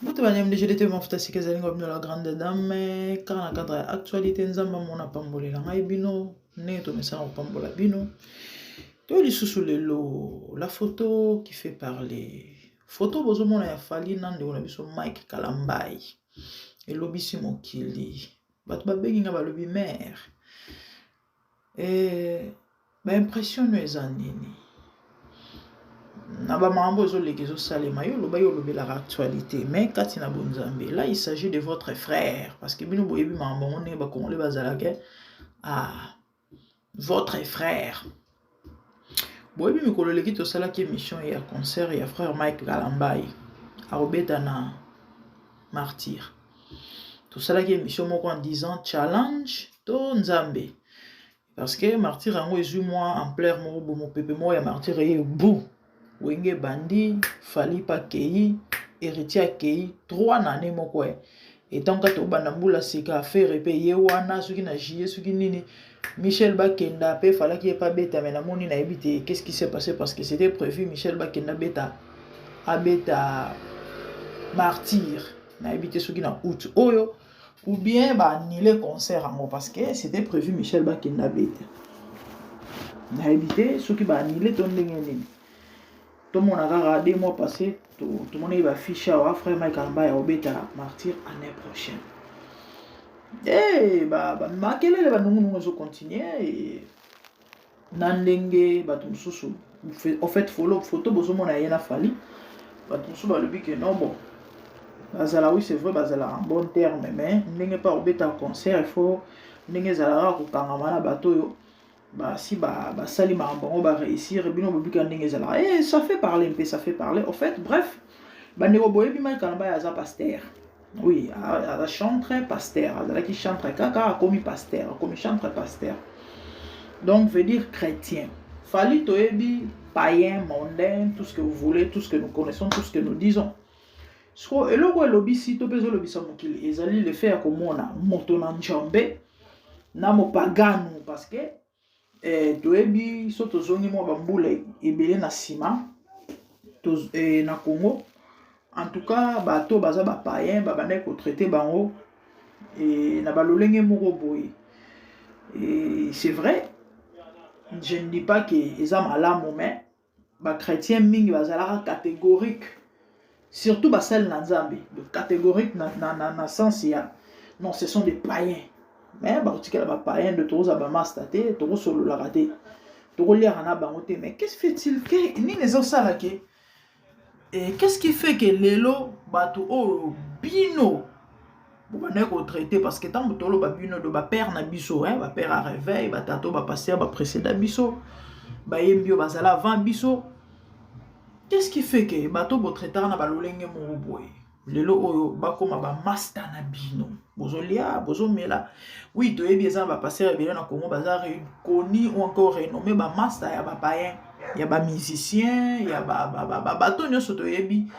Mbote ba MDGDT mafuta sika ezali nga bino la grande dame kaka na cadre ya actualité nzambe amona pambolela ngai bino ndenge tomesana kopambola bino to lisusu lelo la photo qui fait parler photo bozomona ya Fally na ndeko na biso Mike Kalambay elobisi mokili bato babengi nga balobi mare eh, Ba impression no eza nini? Na ba makambo ezoleka ezosalema yo oloba yo olobelaka actualité mais kati na bonzambe là il s'agit de votre frère parce que bino boyebi makambo yango ndenge ba congolais bazalaka ah votre frère boyebi mikolo eleki tosalaki émission ya concert ya frère Mike Kalambay akobeta na martyr tosalaki émission moko en disant challenge to nzambe Parce que martyr yango ezwi mwa ampleur moko bo mopepe moko ya martyr eye bu wenge ebandi Fally pe akei Heritier akei 3 na année moko e etant kaka tobanda mbula sika Ferre pe ye wana soki na juillet soki nini Michel Bakenda pe falaki ye pe abeta mais namoni nayebi te qu'est-ce qui s'est passé parce que c'était prévu Michel Bakenda abeta abeta martyr nayebi te soki na août oyo ou bien ba annuler concert yango parce que c'était prévu Michel Bakenda abeta nayebi te soki ba annuler to ndenge nini tomona kaka 2 mois passé tomonaki bafiche awa frère Mike Kalambay akobeta martyr année prochaine e makelele banungunungu ezocontinue na ndenge bato mosusu en fait photo bozomona ye na Fally bato mosusu balobi ke non bon bazala oui c'est vrai bazala en bon terme mais ndenge mpe akobeta concert il faut ndenge ezalaka kokangama na bato oyo basi basali makambo yango baréussir bino bobika ndenge ezalaka e ça fait parler mpe ça fait parler au fait. Bref, bandeko boyebi Mike Kalambay aza pasteur, oui, aza chantre pasteur, azalaki chantre kaka akomi pasteur, akomi chantre pasteur, donc veut dire chrétien. Fally toyebi païen, mondain, tout ce que vous voulez, tout ce que nous connaissons, tout ce que nous disons. Siko eloko elobisi to mpe ezolobisa mokili ezali le fait ya komona moto na Nzambe na mopagano parce que toyebi so tozongi mwa bambula ebele na nsima na Congo, en tout cas bato baza bapayen babandaki kotraite bango na balolenge moko boye. C'est vrai, je ne dis pas que eza malamu, mais bachrétien mingi bazalaka catégorique, surtout basali na Nzambe, catégorique na sens ya non, ce sont des païens, mais bakotikala bapayen de tokozala bamaster te, tokosololaka te, tokoliaka na bango te. Mais qu'est-ce fait-il ke nini ezosala ke et qu'est-ce qui fait que lelo bato oyo bino bobandaki kotraite, parce que ntango toloba bino do bapère na biso, bapère ya réveil, batata oyo bapasteur baprécéda biso, bayembi oyo bazala avant biso, qu'est-ce qui fait que bato botraitaka na balolenge moko boye lelo oyo bakóma bamaster na bino, bozolia, bozomela? Oui, toyebi eza na bapasteur ebele na Congo baza reconnu ou encore renommé bamaster ya bapayen, ya bamusicien, ya bato nyonso toyebi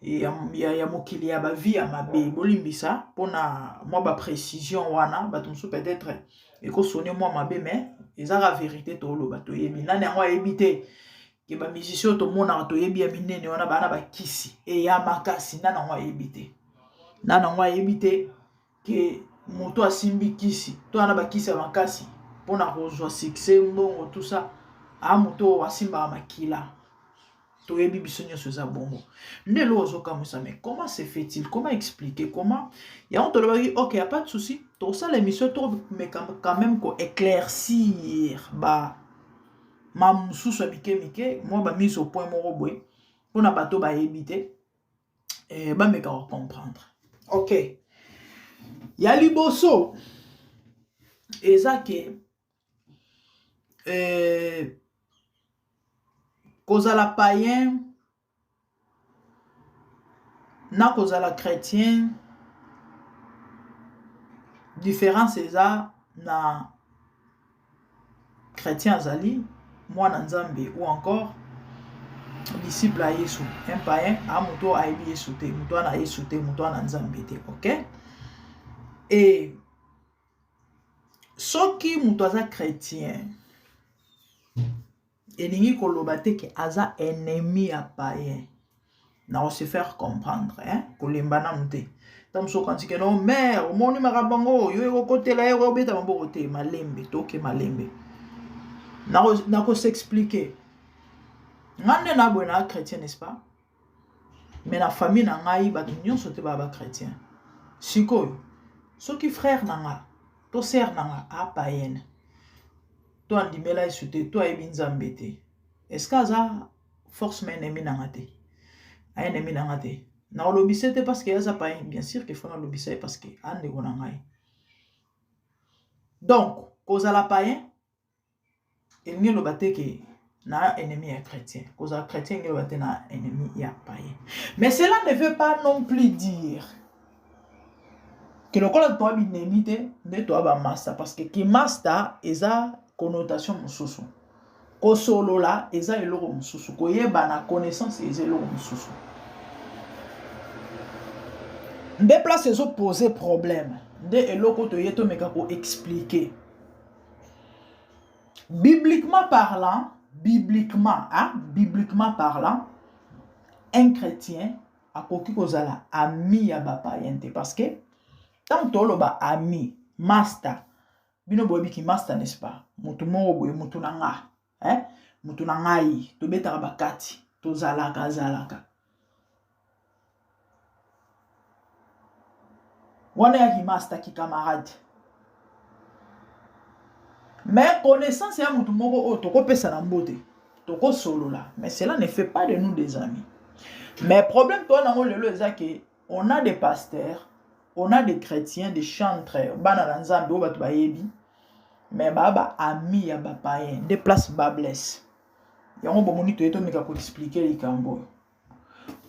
ya mokili ya bavie ya mabe. Bolimbisa mpona mwa baprécision wana, bato mosusu peut-être ekosone mwa mabe, mais ezaka vérité toloba. Toyebi nani yango ayebi te ke bamusicien oyo tomonaka, toyebi ya minene wana, baa na bakisi eya makasi. Nani yango ayebi te? Nani yango ayebi te ke moto asimbi kisi to ana bakisi ya makasi mpona kozwa succès, mbongo, tout ça, aa moto oyo asimbaka makila? Toyebi biso nyonso eza bongo. Nde eloko ozokamwisa, mais comment se fait-il? Comment expliquer? Comment? Yango tolobaki ok, ya pas de souci, tosala émission, tomeka quand même koéclaircir ba ma mosusu ya mike mike, mwa bamise au point moko boye mpona bato bayebi te, bameka kocomprendre. Ok, ya liboso eza ke kozala païen na kozala chrétien, différence eza na chrétien azali mwana Nzambe ou encore disciple ya Yesu. Un païen a moto ayebi Yesu te, moto wana Yesu te, moto wana Nzambe te. Ok, e soki moto aza chrétien, elingi koloba te ke aza ennemi ya païen. Na se faire comprendre, hein? Kolemba nanu te. Ntango mosusu okanisi ke no mare omoni makambo yango yo ekokotela ye okobeta maboko te, malembe toke malembe. Nako s'expliquer. Nga nde na boye na chrétien, n'est-ce pas? Mais na famille na ngai bato nyonso te baya ba chrétien. Sikoyo soki frère na nga to sœur na nga a païenne to andimela Yesu te to ayebi Nzambe te, est-ce que aza forcément ennemi na nga te? A ennemi na nga te. Na olobisa te parce que aza païen, bien sûr que faut nalobisa ye parce que andeko na ngai. Donc kozala païen elingi eloba te ke na ennemi ya chrétien. Kozala chrétien elingi eloba te na ennemi ya païen. Mais cela ne veut pas non plus dire ke lokola toa binemi te nde toa bamasta, parce que kimasta eza connotation mosusu, kosolola eza eloko mosusu, koyebana connaissance eza eloko mosusu. Nde place ezopose problème, nde eloko toye tomeka koexpliquer bibliquement parlant. Bibliquement, hein? Bibliquement parlant, un chrétien akoki kozala ami ya bapayen te, parce que ntango toloba ami, master, bino boyebiki master, n'est-ce pas? Motu moko boye, motu na nga, eh? Motu na ngai, tobetaka bakati, tozalaka azalaka wana yaki master ki camarade. Mais connaissance ya motu moko oyo tokopesa na mbote, tokosolola, mais cela ne fait pas de nous des amis. Mais problème toa nango lelo eza ke on a des pasteurs, on a des chrétiens, des chantres, bana na Nzambe oyo bato bayebi, mais baa ba ami ya bapayen. Nde place bât blesse. Yango bomoni toye tomeka koexpliquer likambo oyo.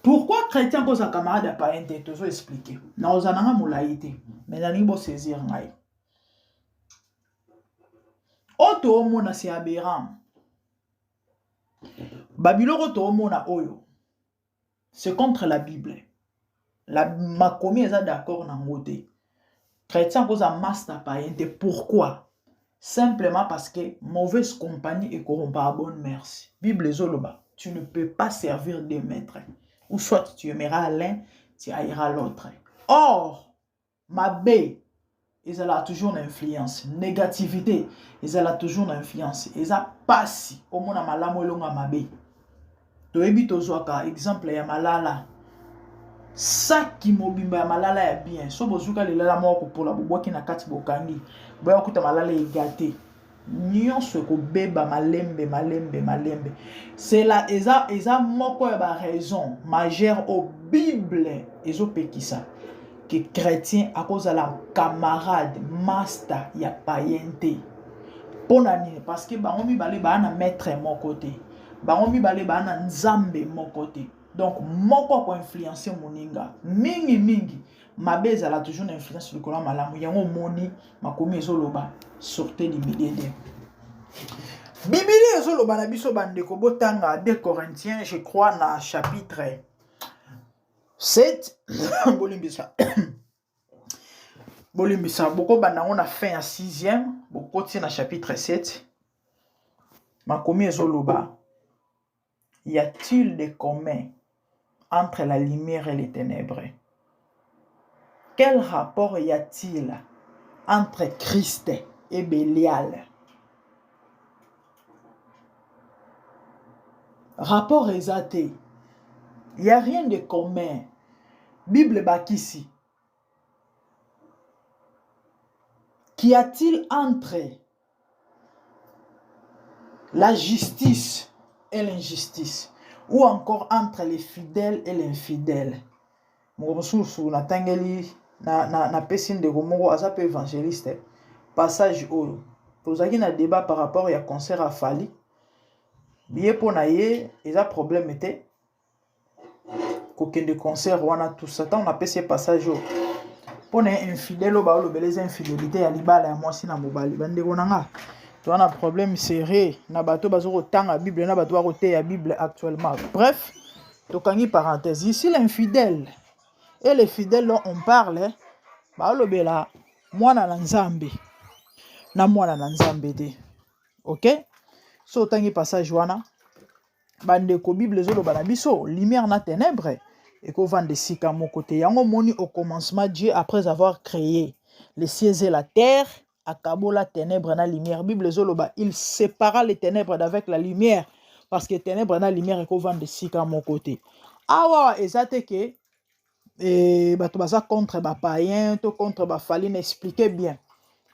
Pourquoi chrétien kozala camarade ya payen te? Tozo expliquer na ozala nanga molai te, mais nalingi bosaisir ngai. Oyo toomona, c'est aberrant. Babiloko toomona oyo, c'est contre la Bible. La makomi eza d'accord nango te. Chrétien kozala master payen te. Pourquoi? Simplement parce que mauvaise compagnie ekorompa bonne mœurs. Bible ezoloba, tu ne peux pas servir deux maîtres, ou soit tu aimeras l'un, tu haïras l'autre. Or mabe ezalaka toujours na influence, négativité ezala toujours na influence. Eza pasi omona malamu elonga mabe. Toyebi, tozwaka exemple ya malala. Saki mobimba ya malala ya bien, so bozwika lilala moko kopola, bobwaki na kati, bokangi, boya kokuta malala egate nyonso, ekobeba malembe malembe malembe. Cela eza moko ya baraison majeure oyo Bible ezopekisa ke chrétien akozala camarade, master ya payen te. Mpo na nini? Parce que bango mibale baa na maître moko te, bango mibale baa na Nzambe moko te. Donc moko akoinfluence moninga. Mingi mingi mabe ezala toujours na influence likolo ya malamu. Yango omoni makomi ezoloba: sortez du milieu de. Bibili ezoloba na biso, bandeko, botanga 2 Corinthiens, je crois na chapitre 7. Bolimbisa, bolimbisa, bokobanda yango na fin ya 6e, bokoti na chapitre 7. Makomi ezoloba: y a-t-il de commun entre la lumière et les ténèbres? Quel rapport y a-t-il entre Christ et Bélial? Rapport eza te, y a rien de commun. Bible bakisi: qu'y a-t-il entre la justice et l'injustice, ou encore entre les fidèles et l'infidèle? Moko mosusu natangeli, napesi ndeko moko aza mpe évangéliste passage oyo. Tozalaki na débat par rapport ya concert ya Fally. Ye, mpo na ye, eza problème te kokende concert wana, tout ça. Ntango napesi ye passage oyo, mpo na ye infidèle oyo baolobela eza infidélité ya libala ya mwasi na mobali. Bandeko na nga, toza na problème sérieux na bato baza kotanga Bible, na bato bakoteya Bible actuellement. Bref, tokangi parenthèse ici. L'infidèle et les fidèles dont on parle, baolobela mwana na Nzambe na mwana na Nzambe te. Ok, so otangi passage wana, bandeko, Bible ezoloba na biso lumière na ténèbre. Ekovanda esika moko te. Yango omoni au commencement Dieu après avoir créé les cieux et la terre akabola ténèbres na lumière. Bible ezoloba il sépara les ténèbres d'avec la lumière parce que ténèbres na lumière ekovanda esika moko te. Awa eza te ke e, bato baza contre bapayen to contre baFally. Na expliquer bien,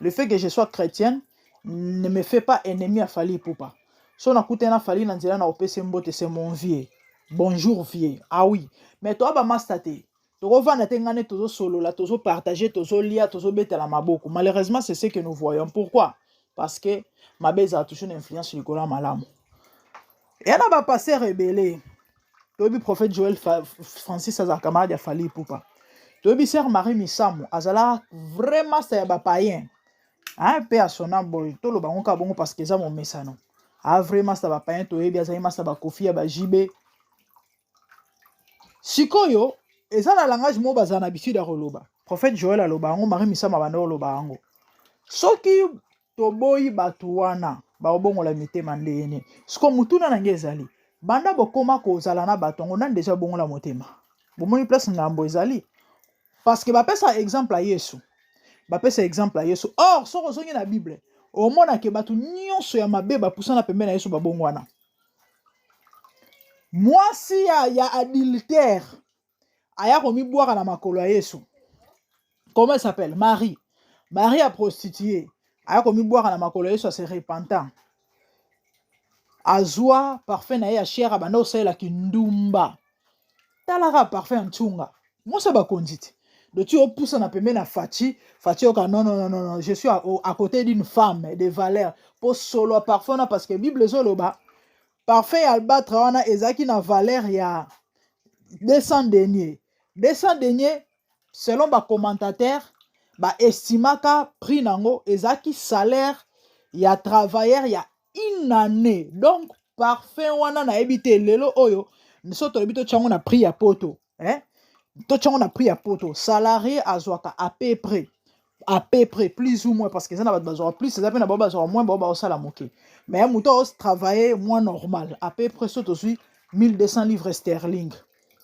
le fait que je sois chrétienne ne me fait pas ennemi ya Fally Ipupa. So nakutani na Fally na nzela na kopesa mbote, c'est mon vieux, bonjour vieux. Ah oui, mais toa bamaster te, tokovanda te ngai nde tozosolola, tozopartage, tozolia, tozobetela maboko. Malheureusement, c'est ce que nous voyons. Pourquoi? Parce que mabe ezala toujours na influence likolo ya malamu. Eya na bapasteur ebele. Toyebi prophète Joel Francis azala camarade ya Fally Ipupa. Toyebi sœur Marie Misamu azala vraiment sa ya bapayen mpe asona boye. Toloba yango kaka bongo parce que eza momesano. A vraiment sa bapayen. Toyebi azali masa baKoffi ya baJB. Sikoyo eza na langage moko bazala na habitude ya koloba. Prophète Joel aloba yango, Marie Misamu abanda koloba yango. Soki toboyi bato wana, bakobongola mitema ndenge? Siko motuna na nge ezali: banda bokóma kozala na bato yango, nani deja bongola motema? Bomoni place ngambo ezali, parce que bapesa exemple ya Yesu, bapesa exemple ya Yesu. Or soki ozongi na Bible, omonake bato nyonso ya mabe bapusana pembeni na Yesu, babongwana. Mwasi ya adultère aya komibwaka na makolo ya Yesu. Comment elle s'appelle? Marie. Marie a prostituée aya komibwaka na makolo ya Yesu, ase repentant, azwa parfum na ye ya cher, abanda kosalelaki ndumba. Talaka parfum ya ntunga, mwasi ya bakonzi te. Do ti opusana pembeni na Fatshi, Fatshi oka: non, non, non, non, je suis à côté d'une femme de valeur. Mpo solo ya parfum wana, parce que Bible ezoloba parfum ya albâtre wana ezalaki na valeur ya 200 deniers. 200 deniers, selon bacommentateur, baestimaka prix nango ezalaki salaire ya travailleur ya une année. Donc parfum wana, nayebi te lelo oyo so tolobi totyango na prix ya poto, eh? Totyango na prix ya poto, salarié azwaka à peu près plus ou moins, parce que eza na bato bazwaka plus, eza mpe na bao bazwaka moins, bao baosala moke. Mais moto aotravaille moins normal, à peu près so tozwi 1200 livres sterling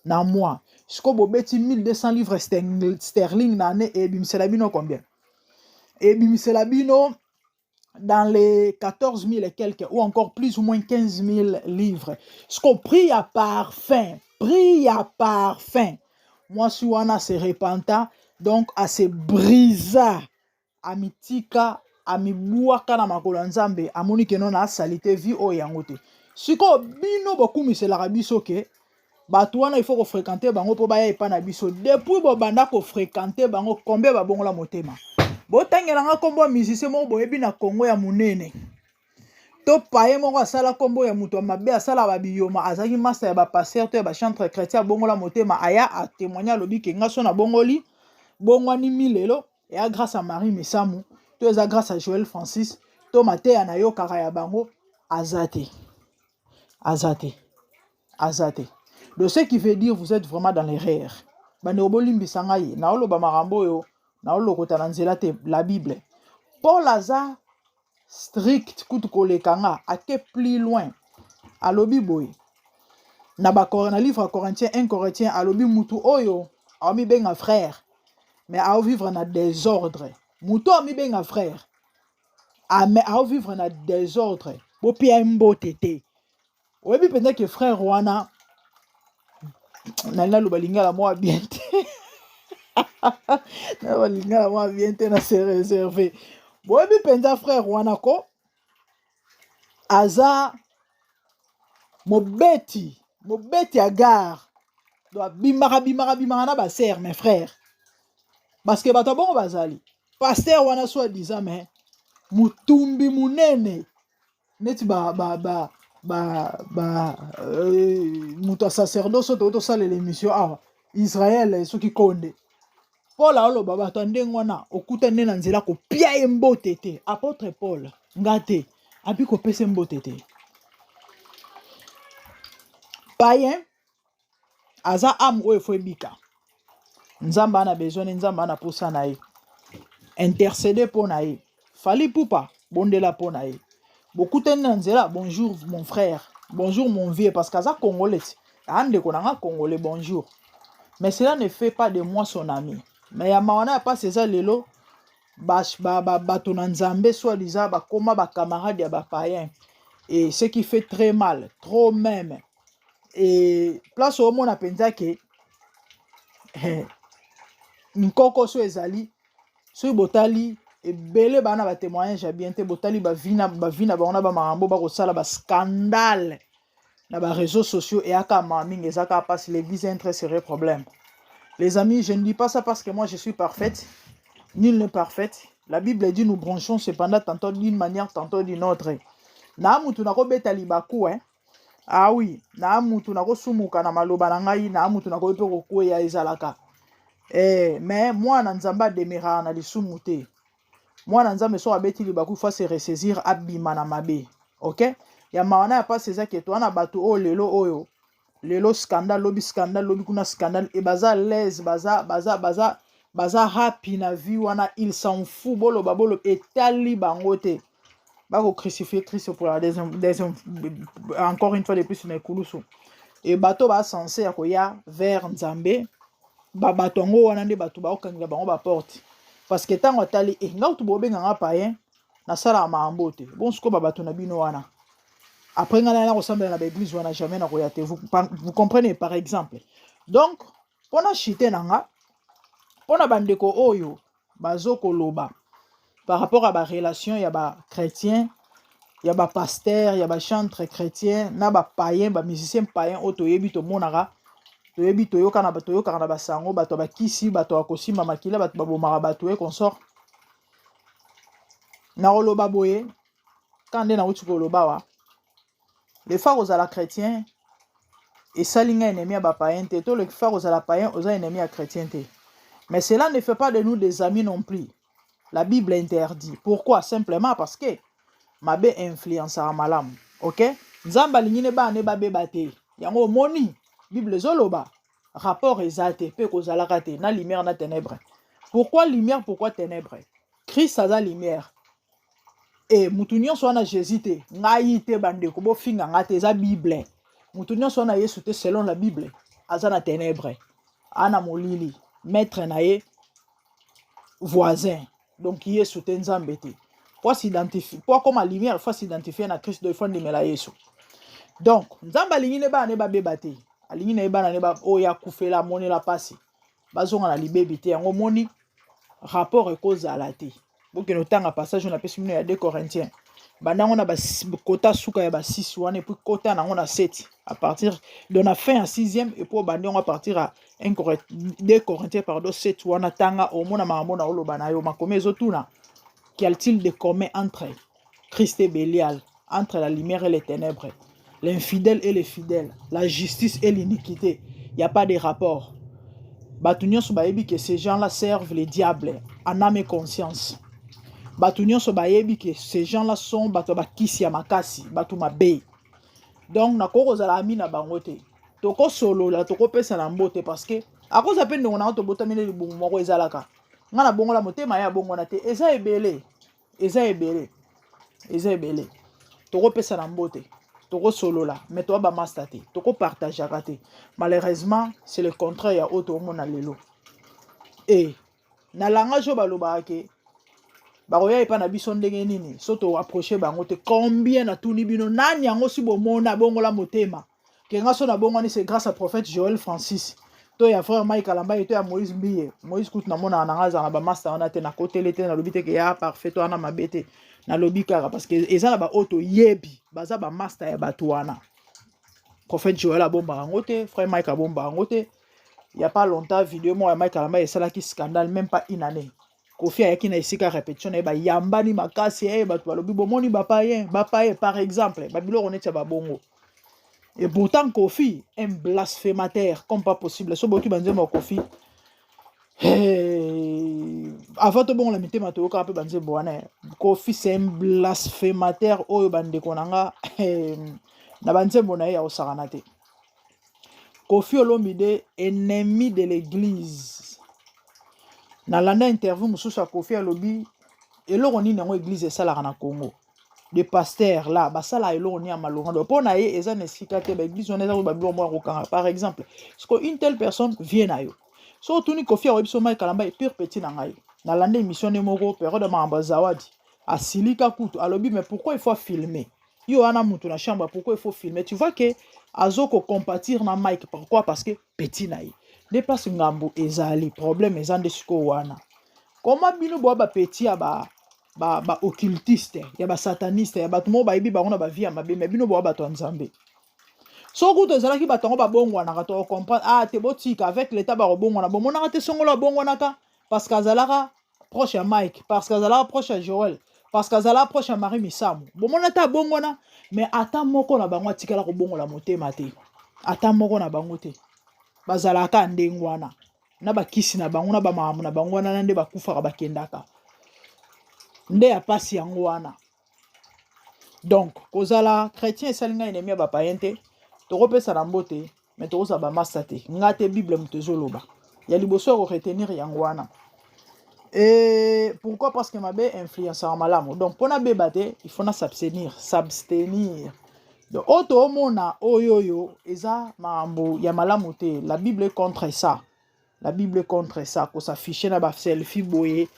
na mois. Sikoyo bobeti 1200 livres sterling na année, ebimisela bino combien? Ebimisela bino dans les 14 000 et quelques ou encore plus ou moins 15 000 livres. Sikoyo prix ya parfum, prix ya parfum, mwasi wana se repenta, donc ase brisa, amitika, amibwaka na makolo ya Nzambe, amoni keno na asali te vie oyo yango te. Sikoyo bino bokumiselaka biso ke bato wana, il faut kofréquenter bango mpo baya epai na biso. Depuis bobanda kofréquenter bango, combien babongola motema? Botangelanga nkombo ya musicien moko boyebi na Kongo ya monene to paye moko asala nkombo ya moto ya mabe, asala babiyoma, azalaki master ya bapasteur to ya bachantre chrétien, abongola motema, aya atémoigne, alobi ke nga so nabongoli, bongwani mi lelo eya grâce à Marie Misamu to eza grâce à Joel Francis to mateya nayokaka ya bango. Aza te, aza te, aza te. Donc ce qui veut dire, vous êtes vraiment dans l'erreur. Bandeko, bolimbisa ngai, naoloba makambo oyo, naolokota na nzela te. La Bible, Paul aza strict kutu koleka nga, ake plus loin. Alobi boye na livre ya Corinthien, 1 Corinthien, alobi mutu oyo aomibenga frère mais aovivre na désordre, mutu oyo amibenga frère mais aovivre na désordre, bopia ye mbote te. Oyebi mpenza ke frère wana, nali naloba lingala mwa bien te, naloba lingala mwa bien te, na se réserve. Boyebi mpenza frère wana ko aza mobeti, mobeti ya gare. Donc abimaka, bimaka, bimaka na basœur. Mes frères, parce que bato ya bongo bazali. Pasteur wana soi disant mais mutumbi monene neti ba ba ba ba ba moto ya sacerdoce oyo tosalela émission awa, Israel soki Konde. Paul aoloba bato ya ndenge wana, okuta nde na nzela, kopia ye mbote te. Apôtre Paul, nga te, abi kopesa mbote te. Payen aza âme oyo efo ebika. Nzambe ana besoin ne, Nzambe ana posa na ye. Intercéder mpo na ye. Fally Ipupa, bondela mpo na ye. Bokutani na nzela: bonjour mon frère, bonjour mon vieux, parce que aza Congolais ti, aa ndeko na nga Congolais, bonjour. Mais cela ne fait pas de moi son ami. Mais ya mawa na ya pasi eza lelo bato ba, ba, ba na Nzambe soi-disant bakoma ba camarade ya ba païen, et ce qui fait très mal, trop même. Et place omona mpenza ke nkoko so ezali, soki botali ebele bana batémoignage ya bien te, botali bavi na bango na bamakambo bakosala, bascandale na baréseaux sociaux eyaka mawa mingi, eza kaka mpasi. L'église est un très sérieux problème, les amis. Je ne dis pas ça parce que moi je suis parfaite. Nul n'est parfaite. La Bible dit: nous bronchons cependant tantôt d'une manière, tantôt d'une autre. Na mutu nakobeta libaku, hein? Ah oui, na mutu nakosumuka na maloba na ngai, na mutu nakoki mpe kokweya, ezalaka mais mwana Nzambe ademeraka na lisumu te. Mwana Nzambe soki abeti libaku, faut se ressaisir, abima na mabe, ok? Ya mawa na ya mpasi eza ke toza na bato oyo lelo oyo, lelo scandale, lobi scandale, lobi kuna scandale, e baza l'aise, baza happy na vie wana. Il s'en fout, boloba boloba, etali bango te. Bakocrucifier Christ pour la deuxième, encore une fois de plus na ekulusu. E bato basense ya koya vers Nzambe, bato yango wana nde bato baokangela bango baporte, parce que ntango atali e nga kutu bobenganga payen, nasalaka makambo te. Bon, sikoyo babato na bino wana, après ngai naya kosambela na baeglise wana, jamais nakoya te. Vous comprenez, par exemple? Donc mpona chite na nga, mpona bandeko oyo bazokoloba par rapport à barelation ya bachrétien, ya bapaster, ya bachantre chrétien na bapayen, bamusicien payen oyo toyebi, tomonaka, toyebi, toyokaka na basango, bato ya bakisi, bato ya kosimba makila, bato babomaka bato et consort, nakoloba boye ka nde nauti koloba wa: le fait kozala chrétien esali ngai ennemi ya bapayen te, to le fait kozala payen oza ennemi ya chrétien te. Mais cela ne fait pas de nous des amis non plus. La Bible interdit. Pourquoi? Simplement parce que mabe influenceaka malamu, ok? Nzambe alingi ne bana ne babeba te. Yango omoni Bible ezoloba rapport eza te mpe kozalaka te na lumière na ténèbre. Pourquoi lumière? Pourquoi ténèbre? Christ aza lumière e mutu nyonso wana Jésus te, ngai te. Bandeko, bofinga nga te, eza Bible. Mutu nyonso wana Yesu te, selon la Bible, aza na ténèbre, ana molili, maître na ye voisin. Donc Yesu te, Nzambe te. Po s'identifie, po akoma lumière, faut s'identifier na Christ. Donc il faut ndimela Yesu. Donc Nzambe alingi ne bana ne babeba te, alingi na ye bana ne oyo akufela, amonela mpasi, bazonga na libebi te. Yango moni rapport ekozala te. Bokende otanga passage oyo napesi bino ya 2 Corinthiens, bandango na kota suka ya ba 6 wana, et puis kota nango na 7, à partir de na fin ya 6e, et puis obandi yango à partir ya 2 Corinthiens, pardon, 7 wana. Tanga, omona makambo na oloba na yo. Makomi ezotuna: qu'y a-t-il de commun entre Christ et Bélial, entre la lumière et les ténèbres, l'infidèle et le fidèle, la justice et l'iniquité? Il y a pas de rapport. Bato nyonso bayebi que ces gens-là servent le diable en âme et conscience. Bato nyonso bayebi ke ces gens-là sont bato bakisi ya makasi, bato mabe. Donc nakoki kozala ami na bango te. Tokosolola, tokopesa na mbote, parce que akoza mpe ndongo nango, tobotami nde libumu moko. Ezalaka ngai na bongola motema, ye abongwana te. Eza ebele, eza ebele, eza ebele. Tokopesa na mbote, tokosolola, mais toya bamaster te, tokopartageaka te. Malheureusement, c'est le contraire ya oyo toomona lelo. E na langage oyo balobaka ke bakoya epa na biso ndenge nini so toapproche bango te? Combien, natuni bino, nani yango si bomona bongola motema ke nga so nabongwani, c'est grâce à prophète Joel Francis to ya frère Mike Kalambayi to ya Moïse Mbiye? Moïse kutu namonaka na nga azala na bamaster wana te. Nakoteli te, nalobi te ke ya parfait to wana mabe te. Nalobi kaka parce que eza na baoyo toyebi baza bamaster ya bato wana. Prophète Joel abombaka yango te, frère Mike abombaka yango te. Y a pas longtemps, video moko ya Mike Kalambayi esalaki scandale, même pas une année. Kofi ayaki na esika répétition na ye, bayambani makasi. Ye bato balobi: bomoni bapayen, bapayen, par exemple, babiloko neti ya babongo. Et pourtant Kofi, un blasphémateur comme pas possible. So boyoki banzembo ya Kofi, hey, avant tobongola mitema, toyokaka mpe banzembo wana. Kofi, c'est un blasphémateur oyo, bandeko na nga, hey, na banzembo na ye ya kosakana te. Kofi Olomide, ennemi de l'église. Nalanda interview mosusu ya Kofi, alobi eloko nini yango église esalaka na Congo. De pasteur là basala eloko ni ya malonga. Donc mpo na ye eza na esika te, baeglise wana eza koyo babiloko moko ya kokanga. Par exemple, siko une telle personne vie na yo, so otuni Kofi, akoyebi so Mike Kalamba pire petit na ngai. Nalanda émission nde moko, période ya makambo ya Zawadi, asilika kutu, alobi: "Mais pourquoi il faut filmer yo wana mutu na chambre? Pourquoi il faut filmer?" Tu vois que azoko compatir na Mike. Pourquoi? Parce que petit na ye nde place ngambo ezali. Problème eza nde sikoyo wana: koma bino boya bapetits ya ba occultiste, ya basataniste, ya bato moko bayebi bango na bavie ya mabe, me bino boya bato ya Nzambe. So kutu ezalaki bato yango babongwanaka, tocomprendre. Ah te, botika, avec l'état bakobongwana. Bomonaka te songolo abongwanaka parce que azalaka proche ya Mike, parce que azalaka proche ya Joel, parce que azalaka proche ya Marie Misamu. Bomona te abongwana, mais ata moko na bango atikala kobongola motema te, ata moko na bango te. Bazalaka ndenge wana na bakisi na bango, na bamakambo na bango wana, na nde bakufaka, bakendaka nde ya pasi yango wana. Donc kozala chrétien esali ngai ennemi ya bapayen te. Tokopesa na mbote, me tokozala bamasta te. Nga te, Bible moto ezoloba. Ya liboso ya koretenir yango wana. Et pourquoi? Parce que mabe influenceaka malamu. Donc mpona beba te, il faut na s'abstenir, s'abstenir. Donc oyo toomona oyo, oyo eza makambo ya malamu te. La Bible est contre ça, la Bible est contre ça. Kos'afficher na baselfie boye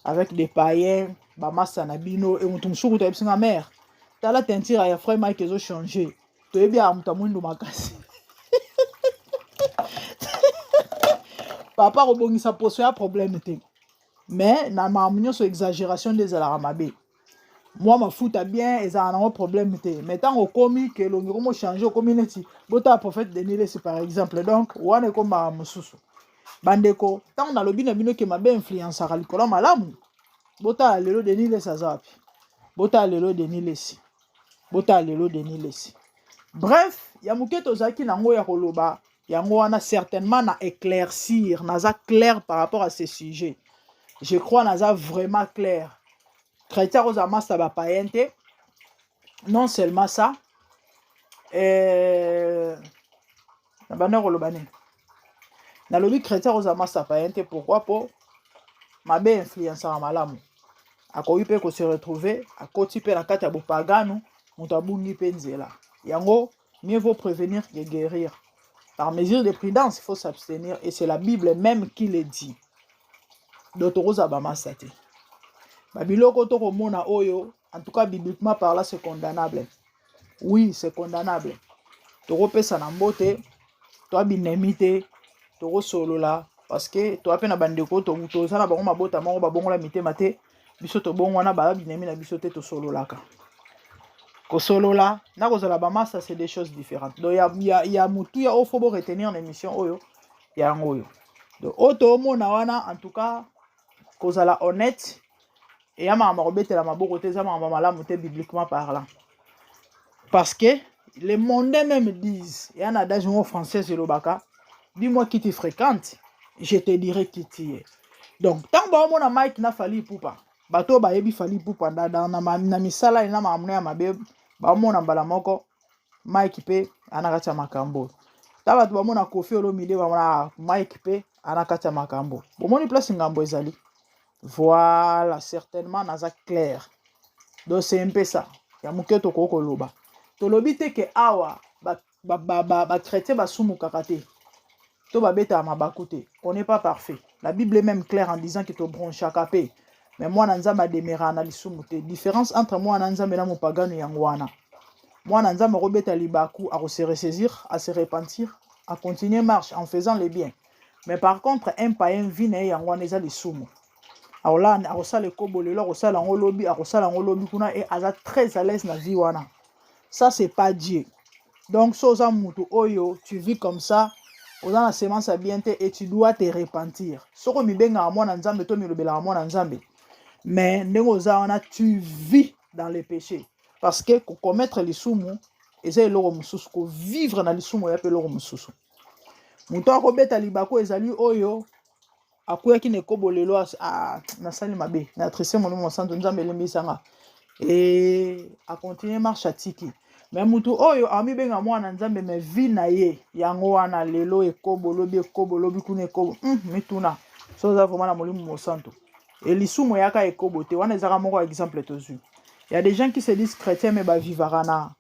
avec des païens, bamasta na bino. E moto mosuku toyebisi nga: "Mare, tala teinture ya frère Mike ezochanger." Toyebi ya moto amwindu makasi, papa kobongisa poso ya problème te, mais na makambo nyonso exagération nde ezalaka mabe. Mwa mafuta bien ezalaka nango problème te, mais ntango okomi ke elongi ekomi ochange, okomi neti botala prophète Denis Lesi par exemple, donc wana ekomaka mosusu. Bandeko, ntango nalobi na bino ke mabe influenceaka likolo malamu, botala lelo Denis Lesi aza wapi. Botala lelo Denis Lesi, botala lelo Denis Lesi. Bref, ya moke tozalaki nango ya koloba yango wana. Certainement na éclaircir, naza clair par rapport à ce sujet, je crois naza vraiment clair. Chrétien akozala masta bapayen te. Non seulement ça, na banda koloba nini? Nalobi chrétien akozala masta payen te. Pourquoi? Po mabe influenceaka malamu. Akoki mpe kose retrouver akoti mpe na kati ya bopagano, moto abungi mpe nzela yango. Mieux vaut prévenir que guérir. Par mesure de prudence, il faut s'abstenir, et c'est la Bible même qui le dit. Donc tokozala bamasta te. Babiloko tokomona oyo, en tout cas bibliquement par là, c'est condamnable. Oui, c'est condamnable. Tokopesa na mbote, toa binemi te, tokosolola parce que toa mpe na bandeko, toza na bango mabota moko babongola mitema te. Biso tobongwana, baya binemi na biso te, tosololaka. Kosolola na kozala bamasta, c'est des choses différentes. Donc ya motuya oyo faut boretenir na émission oyo, yango oyo. Donc oyo toomona wana, en tout cas kozala honnête, eya makambo kobetela maboko te, eza makambo malamu te bibliquement parlant, parce que les mondains même disent, eya na adage moko française elobaka: "Dis-moi qui tu fréquente, je te dirai qui tu es." Donc ntango baomona Mike na Fally Ipupa, bato oyo bayebi Fally Ipupa na misala na makambo ya mabe, baomona mbala moko Mike mpe ana kati ya makambo. Ta bato bamona Kofi Olomide, bamona Mike mpe ana kati ya makambo. Bomoni place ngambo ezali. Voilà, certainement naza clair. Donc c'est un peu ça ya moke tokoki koloba. Tolobi te ke awa bachrétien basumukaka te to babetaka mabaku te. On n'est pas parfait. La Bible est même claire en disant ke tobronchaka mpe, mais mwana Nzambe ademeraka na lisumu te. Différence entre mwana Nzambe na mopagano yango wana: mwana Nzambe akobeta libaku, akose ressaisir, ase repentir, acontinue marche en faisant le bien. Mais par contre un païen, vie na ye yango wana eza lisumu. Akolala, akosala ekobo lelo, akosala yango lobi, akosala yango lobi kuna, e aza très à l'aise na vie wana. Ça, c'est pas Dieu. Donc so oza mutu oyo tu vis comme ça, oza na semence ya bien te et tu dois te repentir. Soki omibengaka mwana Nzambe to milobelaka mwana Nzambe, mais ndenge oza wana, tu vis dans le péché, parce que kokommettre lisumu eza eloko mosusu, kovivre na lisumu oya mpe eloko mosusu. Moto akobeta libaku ezali oyo akweyaki na ekobo lelo: "Ah, nasali mabe, na triste Molimo Mosantu, Nzambe elembisanga," e acontinue marche, atiki. Me mutu oyo amibenga mwana Nzambe, me vie na ye yango wana: lelo ekobo, lobi ekobo, lobi kuna ekobo. Mituna so oza vraiment na Molimo Mosantu. E lisumu eyaka ekobo te, wana ezaka moko ya exemple tozwi. Il y a des gens qui se disent chrétiens mais bavivaka na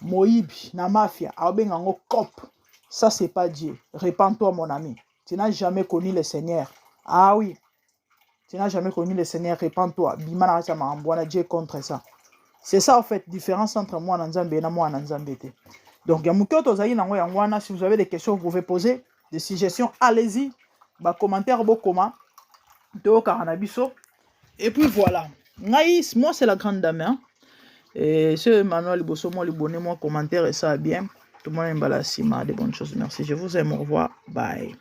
moyibi, na mafia, aobenga yango cop. Ça, c'est pas Dieu. Répands-toi, mon ami, tu n'as jamais connu le Seigneur. Ah oui, tu n'as jamais connu le Seigneur. Répands-toi, bima na kati ya makambo wana. Dieu est contre ça. C'est ça en fait, différence entre mwana Nzambe na mwana Nzambe te. Donc ya moke oyo tozali nango, yango wana. Si vous avez des questions, vous pouvez poser, des suggestions, allez-y, bacommentaire bokoma, toyokaka na biso. Et puis voilà, ngai, moi, c'est la grande dame, hein? Et ce Emmanuel liboso, moi libonné, moi commentaire et ça bien. Tout le monde mbala nsima, de bonnes choses. Merci, je vous aime, au revoir, bye.